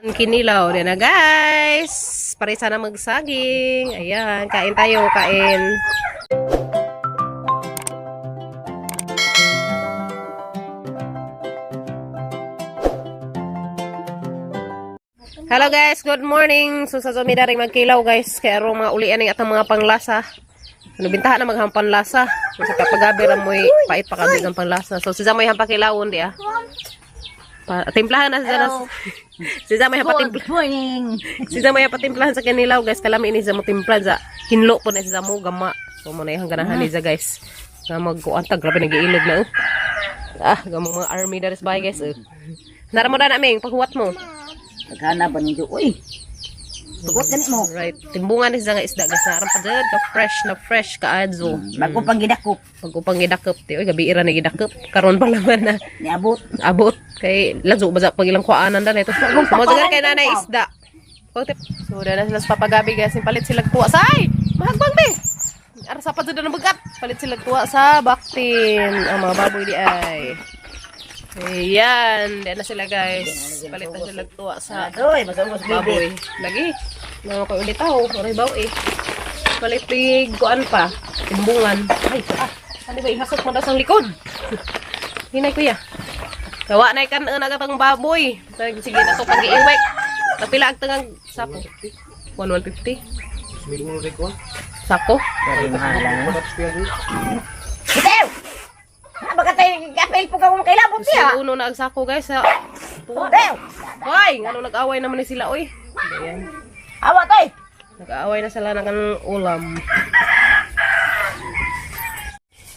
Kinilaw din na, guys. Parisa na magsaging. Ayan, kain tayo, kain. Hello guys, good morning. So sa sumi daring magkilaw, guys. Kaya arong mga ulian ng atong mga panglasa. Ano bintahan na maghang panlasa. So, sa kapagabi ra mo'y pait pa kabi ng panglasa. So si Zamoy hampakilawon di ah. Pa, timplahan na si Zana. Si Zamoy hampatimpla. Good morning. Si Zamoy hampatimplahan sa kinilaw, guys. Kalami ini sa mo timplahan sa hinlo po na si Zamo gama. So mo na yung ganahan ni Za, guys. Nga magkuan ta, grabe nagiilog na oh. Ah, gamong mga army daris bay, guys. Oh. Nara mo na naming paghuwat mo. Naghanap ba ninyo? Uy! Tugot ganit mo. Right. Timbungan ni siya nga isda guys. Naram pa dyan. Ka fresh na fresh ka adzo. Bago pang gidakop. Pag upang gidakop ti. Oy, gabi ira na gidakop. Karon pa laman na Niabot. abot kay lazo ba pag ilang kuaanan dan ito. Mo sagar kay nanay isda. So dala sila sa papagabi, guys. Palit sila kuha sa ay. Mahagbang be. Ara sa pa jud na bagat. Palit sila kuha sa baktin. Ang mga baboy di ay. Ayan, dala sila, guys. Palit na sila kuha sa Adoy, masugos baboy. Lagi. Mga ko ulit ako. Oray baw eh. Palitig kuan pa. Timbungan. Ay, ah. Ano ba ihasok mo daw sa likod? Hinay, kuya. Gawa na ikan na gatang baboy. Sige na to pag-iiwek. Kapila ang tangang sako. 1150. Sako? Bitaw! Baka tayo kapil po ka kung kailabot siya. Sila uno na ang sako, guys. Sa Bitaw! Hoy, ngano nag-away naman ni sila oy. Ayan. Awa tayo! Nag-aaway na sila ng kanang ulam.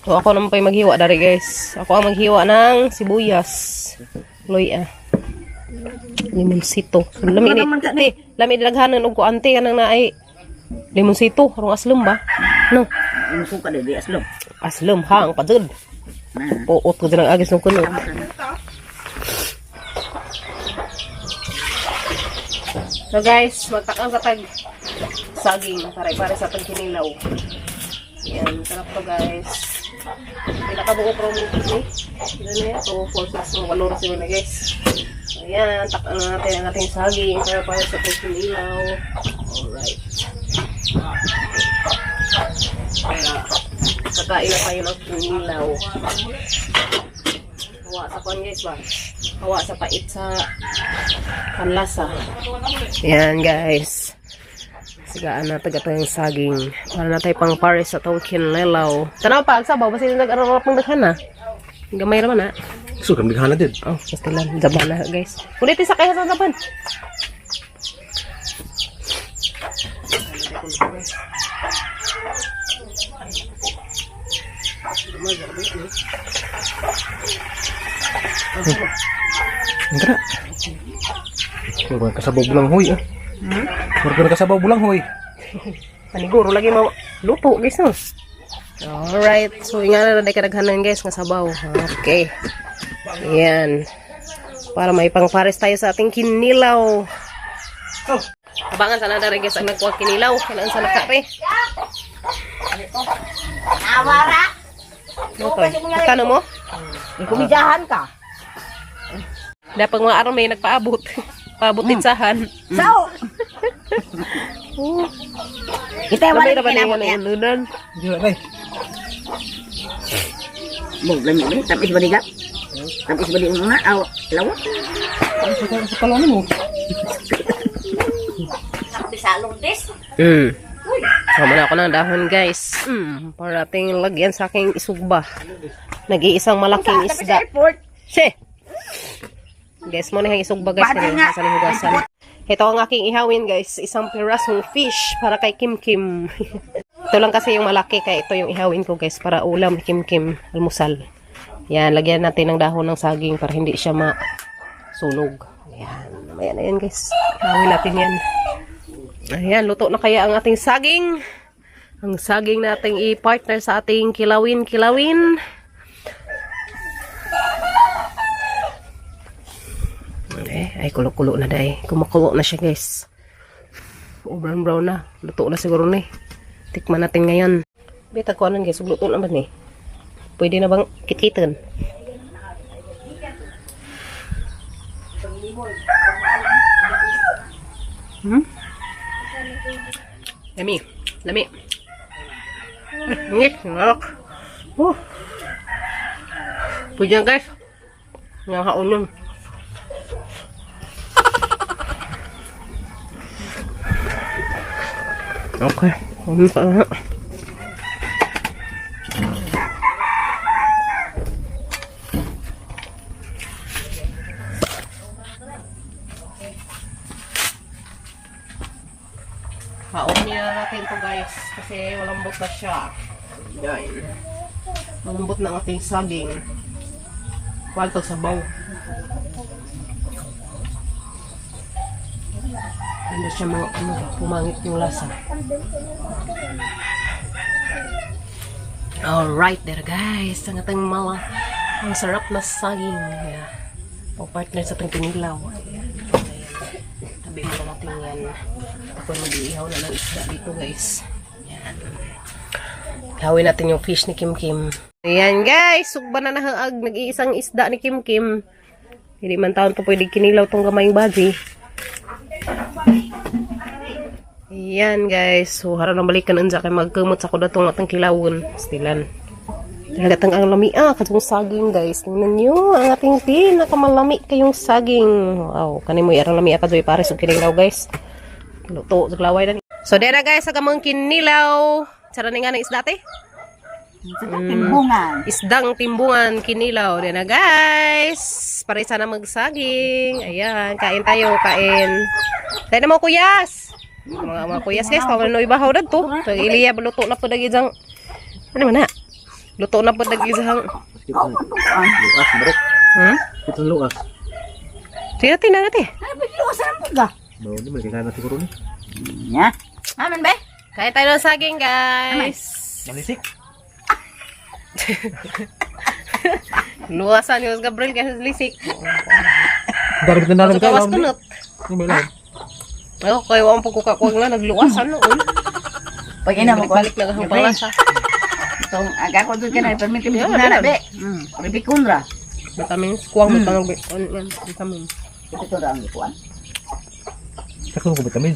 So ako naman pa'y maghiwa dari, guys. Ako ang maghiwa ng sibuyas. Loy ah. Limonsito. So, lami ni, te, lami dilaghanan og kuante kanang naay limonsito karong aslom ba? No, Ang suka di aslom. Aslom ha ang padud. Puot ko din ang agis ng kuno. So guys, magtakang sa tag saging pare-pare sa pagkinilaw. Yan, sarap to, guys. Hindi nakabuo pero mo ni. Ano na yan? 2, 4, 6, 8 na siguro na, guys. Ayan, takang na natin ang ating saging para sa pagkinilaw. Alright. Kaya, kakain na tayo ng kinilaw. Hawa sa kwan, guys ba? Hawa sa pait sa panlasa. Yan, guys. Sigaan na taga tayong saging. Para na tayo pang pares sa tong kinlelaw. Tanaw pa, agsabaw. Basta yung nag-ararap ng daghan na. Gamay raman na. So, kami na din. Oh, basta lang. Zaban na, guys. Ulit sa kaya sa zaban. Ang tara. Murag kasabaw bulang hoy ah. Murag kasabaw bulang hoy. Paniguro lagi ma luto, guys, no. Alright. So, nga na na kadaghanan, guys, nga sabaw. Okay. Ayan. Para may pangpares tayo sa ating kinilaw. Abangan sana na rin, guys, ang nagkuha kinilaw. Kailangan sa nakare. Awara! Okay. Magkano mo? Kumijahan ka. Dapat mga araw may nagpaabot. Paabot din sahan. So! Oh, Kita lamay wala na ba na kinabot yung niya. inunan? Di ba tay? Mo, lami ni. Tamis ba di ka? Tamis ba di una? Aw, lawa. Sa talon mo. Sama na ako ng dahon, guys. Para ating lagyan sa aking isugba. Nag-iisang malaking isda. Airport. She! Guys, mo na yung isugba, guys. Bata Kanina, nga. sa hugasan. Ito ang aking ihawin, guys. Isang pirasong fish para kay Kim Kim. Ito lang kasi yung malaki. Kaya ito yung ihawin ko, guys. Para ulam Kim Kim almusal. Yan, lagyan natin ng dahon ng saging para hindi siya masunog. Ayan, mamaya na yan, guys. Ihawin natin yan. Ayan, luto na kaya ang ating saging. Ang saging nating i-partner sa ating kilawin-kilawin. Eh, ay kulo-kulo na dahil. Kumukulo na siya, guys. O brown brown na. Luto na siguro ni. Tikman natin ngayon. Beta ko anong, guys, luto na ba ni? Pwede na bang kitkitan? Lami. Lami. Ngit, ngak. Oh. Pwede yan, guys. Nga haon. Okay. Ano pa nga? Haon niya natin to, guys, kasi malambot na siya. Yan. Malambot na ang ating saging. Kuwan to sabaw. Hindi siya mga ano, pumangit yung lasa. Alright there, guys. Ang ating mala. Ang sarap na saging. Yeah. O partner sa ating kinilaw. Ayan. Ayan. Tabi muna natin yan. Ako mag-iihaw na ng isda dito, guys. Ayan. Ihawin natin yung fish ni Kim Kim. Ayan, guys. Sugba na nahaag. Nag-iisang isda ni Kim Kim. Hindi man taon to pwede kinilaw tong gamayng baji. Ayan, guys. So, harap na balikan unsa kay magkumot sa kuda tong atong kilawon. Stilan. Talaga ang lami ah, katong saging, guys. Tingnan niyo ang ating pinakamalami kayong saging. Wow, kani mo arang lami ka joy pares og kinilaw, guys. Luto sa laway na ni. So dera, guys, sa kamong kinilaw. Sara ni nga ng isda te? Sa timbungan. Isdang timbungan kinilaw. Dera, guys. Paresa na magsaging. Ayan, kain tayo, kain. Tayo na mo, kuyas. Mga kuyas, guys, kawan no ibahaw na to. So, Iliya, luto na po dagi diyang. Ano man na? Luto na po dagi diyang. Luas, bro. Ito luas. Sige, tingnan natin. Ano ba luwasan ang puga? Bawo ni malika na siguro ni. Nya. Aman ba? Kain tayo ng saging, guys. Malisik. Luwasan yung Gabriel kasi lisik. Darabit na So, kawas kunot. Ano ba lang? Oh, kayo ang pagkukakuwag na, nagluwasan noon. Pag ina mo ko. Balik lang ang panglasa. Itong aga ko doon ka na permit mo Yeah, na yeah. be. Ribikon ra. Vitamins, kuwang, vitamin, yan, vitamin. Ito ra ang ikuan. Sakto ko vitamin.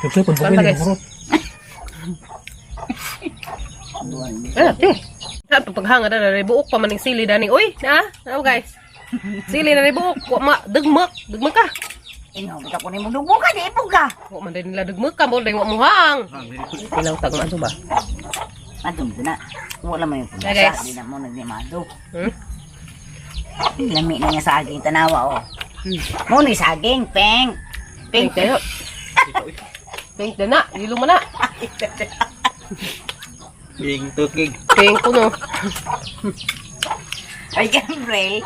Siyempre, pag Saan ta, bumili guys? ng hurot. Eh, te. Na paghanga na na buok pa maning sili dani. Uy, na. Ano, guys? Sili na buok, wa ma dugmak, dugmak ka. Ino, bitaw ko nimo dugo ka di ipog ka. Wa man din nila dugmak ka mo dai wa muhang. Ilang tag man ba? Adum na. Wala man yung Yeah, pugasa, guys. di na mo nagdimado. Hmm? Lami na nga saging tanawa oh. Mo ni saging, peng. Pink Peng. kayo. Pink na na, lilo man na. Bing tuking. Pink ko no. Ay, Gabriel.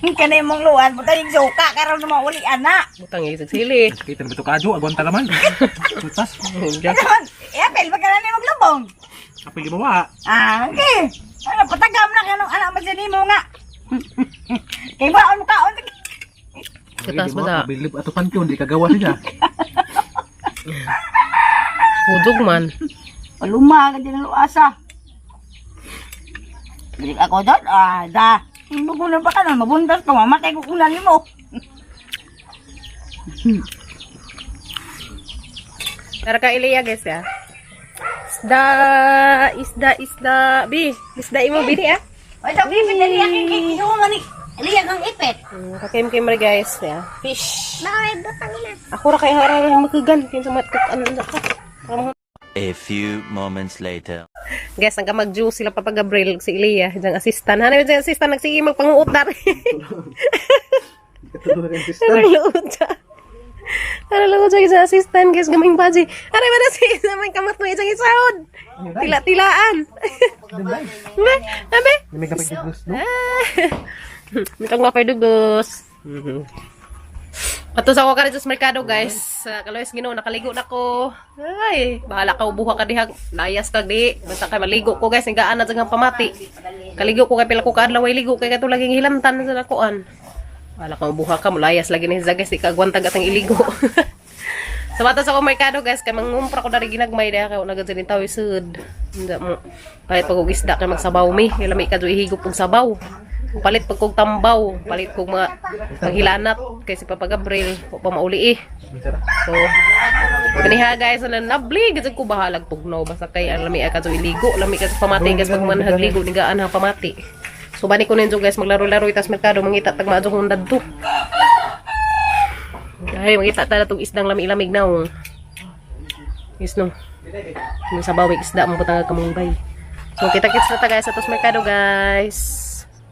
Kanay mong luwan, buta yung suka, karon na mauli, ana. Butang isig sili. Kita na bito kadyo, agwanta naman. Putas. Ano, Apple, baka na mong lubong. Apil gimawa. Ah, okay. Ano, patagam na kanong anak mo siya nimo nga. Kay baon kaon. Katas ba sa Bilib ato pantion, di kagawa siya. hudog man. Paluma ka din ang luasa. Dili ako doon, ah, da. Magulang pa ka nun, mabuntas ka, mamatay ko kunan nimo. Tara ka Ilya, guys ya. Isda, isda, isda. Bi, isda imo bini ah. Ay, daw, ipit na liya kay kay man ni. Liya kang ipit. Kakim-kim ra, guys ya. Fish. Ako ra kay hara ra makagan kinsa matkok ano na ka. A few moments later. Guys, ang mag-juice sila Papa Gabriel ug si Ilya, diyang assistant. Hanay diyang assistant nagsige magpanguot dari. Parang luod siya. Parang luod siya sa assistant, guys, gaming baji. Aray ba na si isa may kamot mo isang isahod. Tila-tilaan. Abe, abe. May kapag dugos, no? Mitong mapay dugos. Ato sa ako ka sa merkado, guys. Sa Kaloys Ginoo nakaligo na ko. Ay, bahala ka ubuha ka diha. Layas ka di. Basta kay maligo ko, guys, higaan na sa pamati. Kaligo ko kay pila ko kaadlaw ay ligo kay kato laging hilamtan sa nakuan. Bahala ka ubuha ka, mulayas lagi ni guys, di ka agwantag atang iligo. Sa bata sa ako merkado, guys, kay mangumpra ko dari ginagmay diha kay nagad sa tawo sud. Hindi mo palit pag og isda kay magsabaw mi, kay lami ka ihigop og sabaw. Palit pag kog tambaw, palit kog mga panghilanat kay si Papa Gabriel, wa pa mauli eh. So, kaniha guys, na nabli gid ko bahalag tugnaw basta kay ang lami ka iligo, lami ka sa pamati guys pag man hagligo nigaan ha pamati. So bani ko ninyo guys maglaro-laro itas merkado mangita tag maadyo kong dadto. Ay, mangita ta tong isdang lami-lamig na. Is no. Yung sa bawig isda mo butang kamunggay. So kita-kits na ta guys sa tos merkado guys.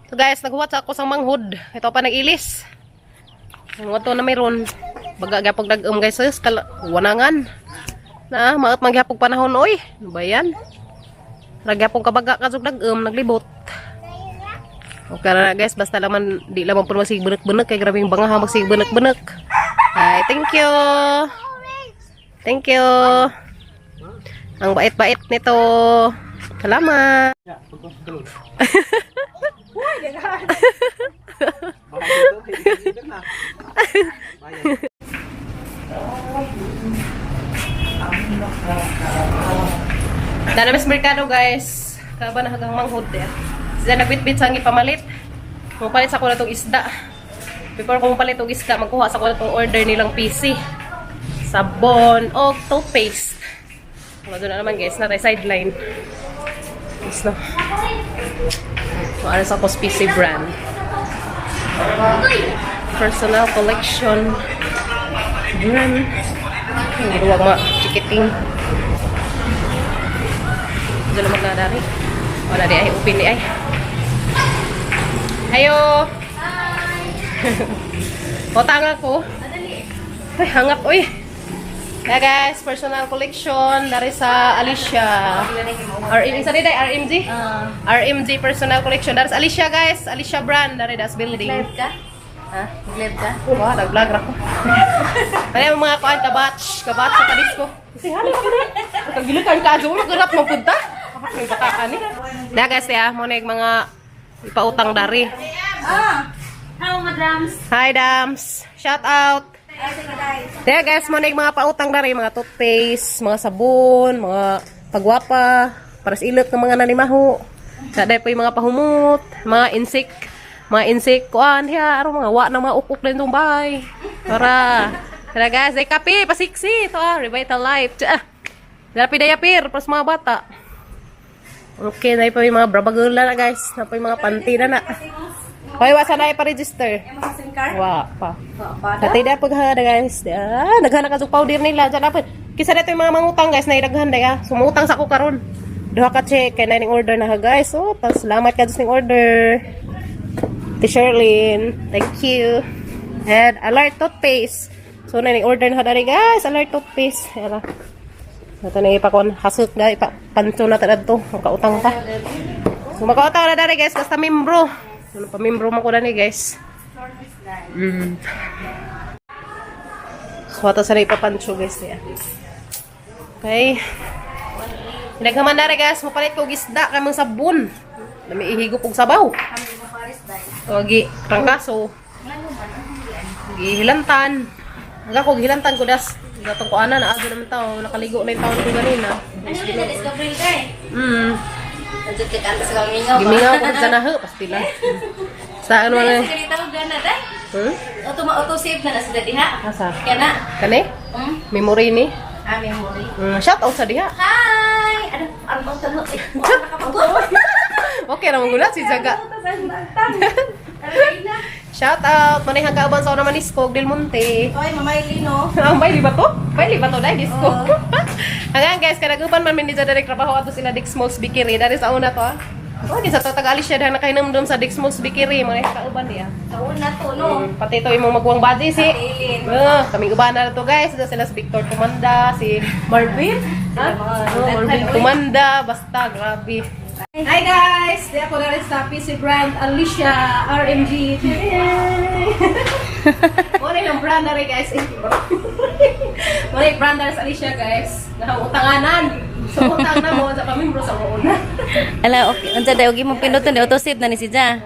So guys, naghuwat sa ako sa manghod. Ito pa nag-ilis. Ang wato na mayroon. Baga gyapog dag-um guys, sus, kala, wanangan. Na, maot man gyapog panahon oy. Ano ba yan? Ragyapong kabaga kasog dag-um, naglibot. Okay na guys, basta laman di lamang po magsig benek-benek kay grabing banga ha magsig benek-benek. Ay, thank you. Thank you. Ang bait-bait nito. Salamat. Danamis Mercado guys. Kaba na hagang manghod eh. Sila nagbitbit sa pamalit. Mupalit sa ko na tong isda. Before ko mupalit og isda, magkuha sa ko na tong order nilang PC. Sabon o toothpaste. Wala na naman guys, natay sideline. Is no. So, ano sa kos PC brand. Personal collection brand. Hindi ko wag ma chikiting. Diyan naman na dari. Wala di ay upin di ay. Hayo. Hi. Utang ako. Ay, hangap oy. Kaya guys, personal collection dari sa Alicia. RM sa day RMG? RMG personal collection dari sa Alicia guys, Alicia brand dari das building. Live ka? Ha? Live ka? Wah, nag-vlog ra ko. Kaya mga kuan kabatch, kabatch sa kadisco. Kasi hali ko na. Kagilutan ka ajo, maganap mo punta. May baka ka ni. Da guys ya, mo na yung mga ipautang dari. Ah! Hello, madams! Hi Dams. Shout out. Kaya guys, mo na yung mga pautang dari, mga toothpaste, mga sabon, mga pagwapa, para sa ilot ng mga nanimaho. Sa po yung mga pahumot, mga insect, kuan, hiya, araw mga wa na mga ukok din itong bahay. Para, tara guys, ay kape, pasiksi, ito ah, Revital Life. Tsa, darapi dayapir, para sa mga bata. Okay, na pa yung mga brabagula na guys, na pa yung mga panty na na. Hoy, wasa na pa-register. Wa pa. Tatay da paghada guys. Ah, naghanak ka sa powder nila. Diyan dapat. Kisa dito yung mga mangutang guys na idaghan da. Sumutang sa ako karon. Duha ka check kay na ning order na ha guys. Oh, salamat ka ning order. Ti Sherlyn, thank you. And alert toothpaste. So na ning order na ha dali guys, alert toothpaste. Era. Nato na ipakon hasot na ipa panto na ta dadto, makautang ta. So makautang na dali guys basta membro. Ano pa membro mo ko dani guys. So, ato sa ipapancho guys niya. Okay. Naghaman na rin, guys, mapalit ko og isda kay mga sabon. Nami ihigop og sabaw. O gi trangkaso. Gihilantan. Aga ko gihilantan ko das. Gatong ko ana na adto naman tao nakaligo na yung taon ko ganina. Ano rin na-discover ka eh? Nandiyan ka kanta sa kamingaw ba? Gimingaw ko sa naho pastila. Sa ano na? Sa ganito ko gana day. Hmm? Auto-save na na sila diha. Asa? Kaya na. Kani? Hmm? Memory ni. Ah, memory. Shout out sa diha. Hi! Ano? Ano ang tanong? Eh, Okay ra mong gulat si Jaga. Shout out manay hangkauban sa una Maniskog Del Monte. Oy, Mama Elino. Ang bayli ba to? Bayli ba to dai disco? Hanggang guys, kanaguban man min dito direct trabaho ato sila Dick Smalls Bakery. Dari sa una to ah. Oh, di sa to taga Alicia dahil nakahinumdum sa Dick Smalls Bakery mga kauban niya. Sa una to, no? Pati ito imong magwang body si. Atilin. Ah, kaming uban na to guys. Ito sila si Victor Tumanda, si Marvin. Ha? Oh, Marvin Tumanda, basta grabe. Hi guys! Di ako na rin sa PC brand Alicia RMG. Muna yung brand na rin guys. Muna yung brand na rin sa Alicia guys. Nakautanganan. So utang na mo sa pamimbro sa una. Ala, okay. Unsa daw mo pinduton, auto-save na ni si Ja.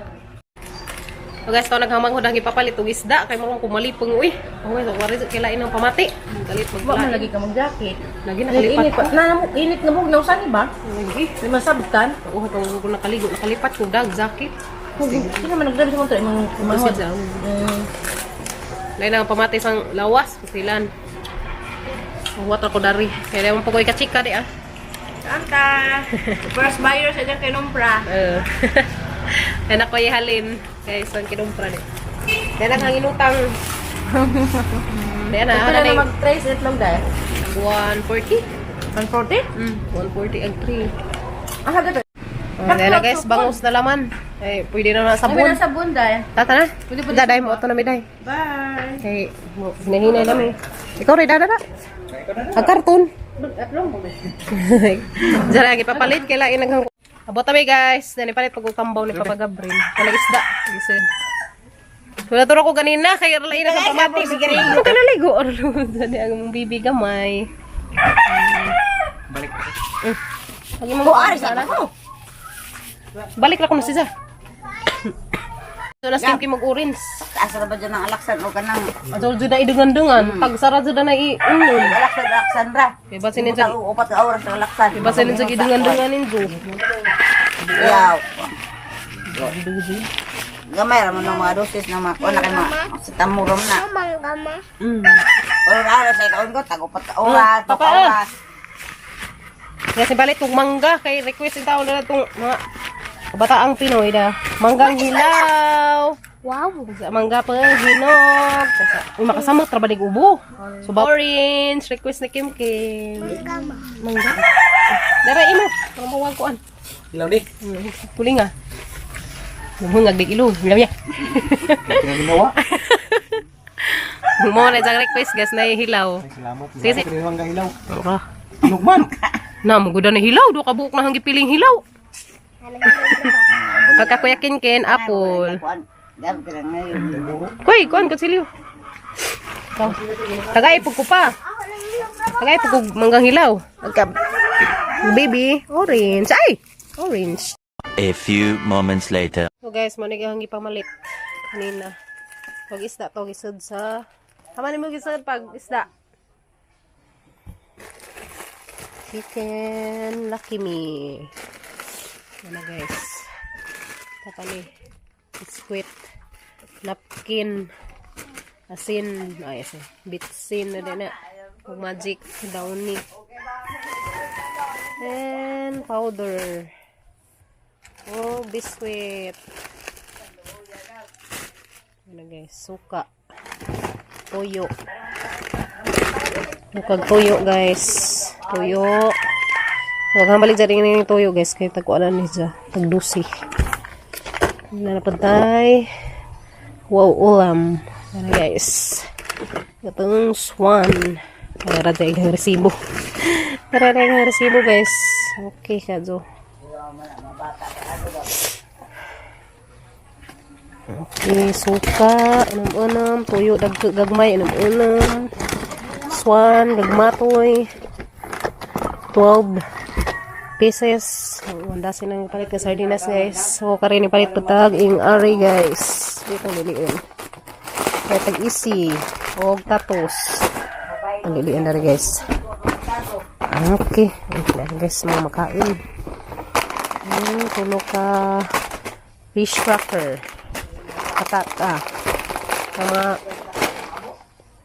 So guys, to naghamang ko dahil ipapalit og isda kay mo kung kumalipong uy. Uy, so wari kilain ng pamati. Galit Wa man maglain. lagi ka mag-jacket. Lagi nakalipat Init pa. Na, init nga mo, nausan ni ba? Lagi. Lima sabtan. Oo, kung ko nakaligo, nakalipat ko dag jacket. Hindi naman naggrabe sa motor, imong Masid lang. Lain ang pamati sang lawas, pasilan. Huwat ako dari. Kaya mo pagoy ka chika di ah. Anta. First buyer sa dyan kinumpra. Eh. Kaya ko ihalin. Kaya isang kinumpra di. Kaya nang inutang. Kaya na, Ito ano na na mag-trace itlog dahil. 140? 140? 140 ang 3. Ah, hagad. Oh, kaya na guys, bangus na laman. Eh, pwede na na Sabon. sabon. na sabon dahil. Tata na. Daday mo, ito na miday. Bye. Kay, mo, hinahinay na mi. Ikaw rin, dada na. Ang karton. Diyan lagi papalit, kay lain naghang. Abot kami guys, dani palit pag ukambaw ni Papa Gabriel. Kanang isda, gisod. Wala turo ko ganina kay lain ang pamati. Ano ka naligo or dani ang mong bibi gamay. Balik. Lagi mong Buar sa ako. Balik ra ko na siya. So nas kim mag orange. Asa ra ba dyan ang alaksan o kanang Adol jud na idungan-dungan, pag sara jud na iunon. alaksan alaksan ra. Kay basin ninyo, Butang upat ka oras ang alaksan. kay basin ninyo idungan-dungan ninyo. Yaw. Gamay ra man ang mga dosis ng mga kuan na kay mga sa tamurom na. Oras sa kaon ko tag upat ka oras, Papa, tuo ka oras. Kasi balit kong mangga kay request in taon na itong mga kabataang Pinoy na manggang hilaw. Wow. Sa mangga pa hinog. Uy, makasama trabanig ubo. So orange request ni Kim Kim. Mangga. Mangga. Dara imo, para mawag ko an. Ilaw di. Kuling ah. Lumuhang agdig ilong. Hilaw niya. Pinaginawa. Mo na isang request guys na hilaw. Ay, salamat. Sige, sige. Sige, sige. Hilaw. Ora. Lukman. Na, maguda na hilaw. Do kabuok na hanggi piling hilaw. Pagka Kuya Kinkin, apple. Kuan, dam ka lang ngayon. Kuy, kuan konsilyo. Ikaw. Tagay pug ko pa. Tagay pug ko manggang hilaw. Agka baby, orange. Ay, orange. A few moments later. So guys, mo nagahang gipamalit kanina. Pag isda to gisod sa Tama ni mo gisod pag isda. Chicken Lucky Me. Ano guys. Tatali. Biscuit. Napkin. Asin. Ay, asin. Bitsin na din na. Ug magic. Downy. And powder. Oh, biscuit. Ano guys, suka. Tuyo. Bukag tuyo guys. Tuyo. Huwag kang balik dyan yung tuyo guys. Kaya tagkualan ni siya. Tagdusi. Nanapantay. Wow, ulam. Ano guys. Itong swan. Para tayo yung resibo. Para tayo yung resibo guys. Okay, kadyo. Okay, suka, anam-anam, tuyo, dag gagmay, anam-anam, swan, gagmatoy, 12 pieces. Wanda silang palit ng sardinas, guys. So, karin palit patag, ing ari, guys. Dito, liliin. Kaya tag isi, og tatos. Ang liliin na rin, guys. Okay. Ay, guys, mga makain. Tulo ka fish cracker patata mga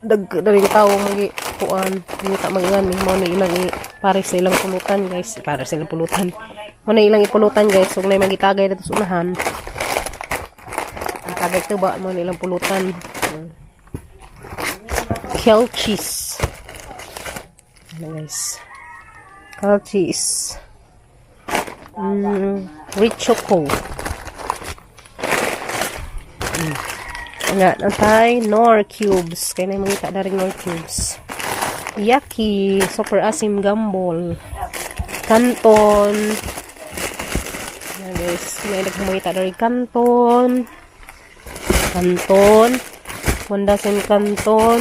dag daring tao magi kuan ngita mangan mo na ilang i pare sa ilang pulutan guys, para sa ilang pulutan, mo na ilang ipulutan guys. So nay magitagay dito sa unahan ang tagay tuba mo na ilang pulutan. Kale cheese. Ano guys, kale cheese, rich choco. Nga, antay, Nor cubes. Kaya na yung mangita na rin Nor cubes. Yaki, super asim gambol. Canton. Ayan guys, may nagmangita na rin canton. Canton. 1 dozen canton.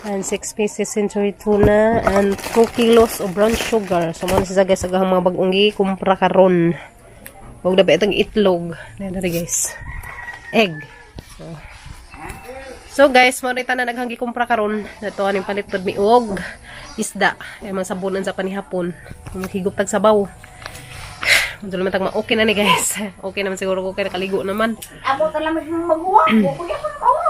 And 6 pieces century tuna. And 2 kilos of brown sugar. So, muna siya guys, agahang mga bagong kumpra karon. Huwag na ba itong itlog. Ayan na rin guys. Egg. So guys, mo na naghanggi kumpra karon. Nato aning palit pod mi og isda. Ay mga sabunan sa panihapon. Maghigop tag sabaw. Mudo naman tag ma-okay na ni guys. Okay naman siguro ko kay nakaligo naman. Amo ta lang maguwa. Kuya ko maguwa.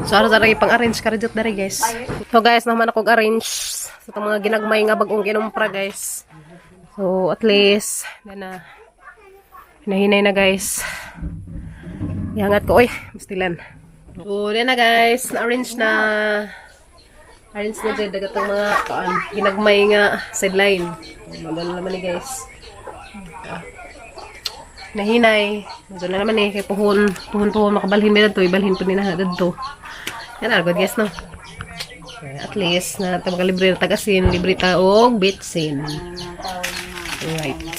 So ano sa lagi pang arrange ka dari, guys. So guys, naman ako arrange sa itong mga ginagmay nga bagong kinumpra, guys. So at least na na hinahinay na, guys. Ihangat ko oy, mastilan. So yan na, guys, na-arrange na. Arrange na dyan, dagat ang mga kaan, ginagmay nga sideline. Magano naman ni, guys. Ah. Nahinay. Medyo na naman eh, kay puhon, puhon puhon, makabalhin mi dito, ibalhin po nila dito. Yan, good guys, no? At least, na makalibre na tagasin, libre ta og bitsin. Right.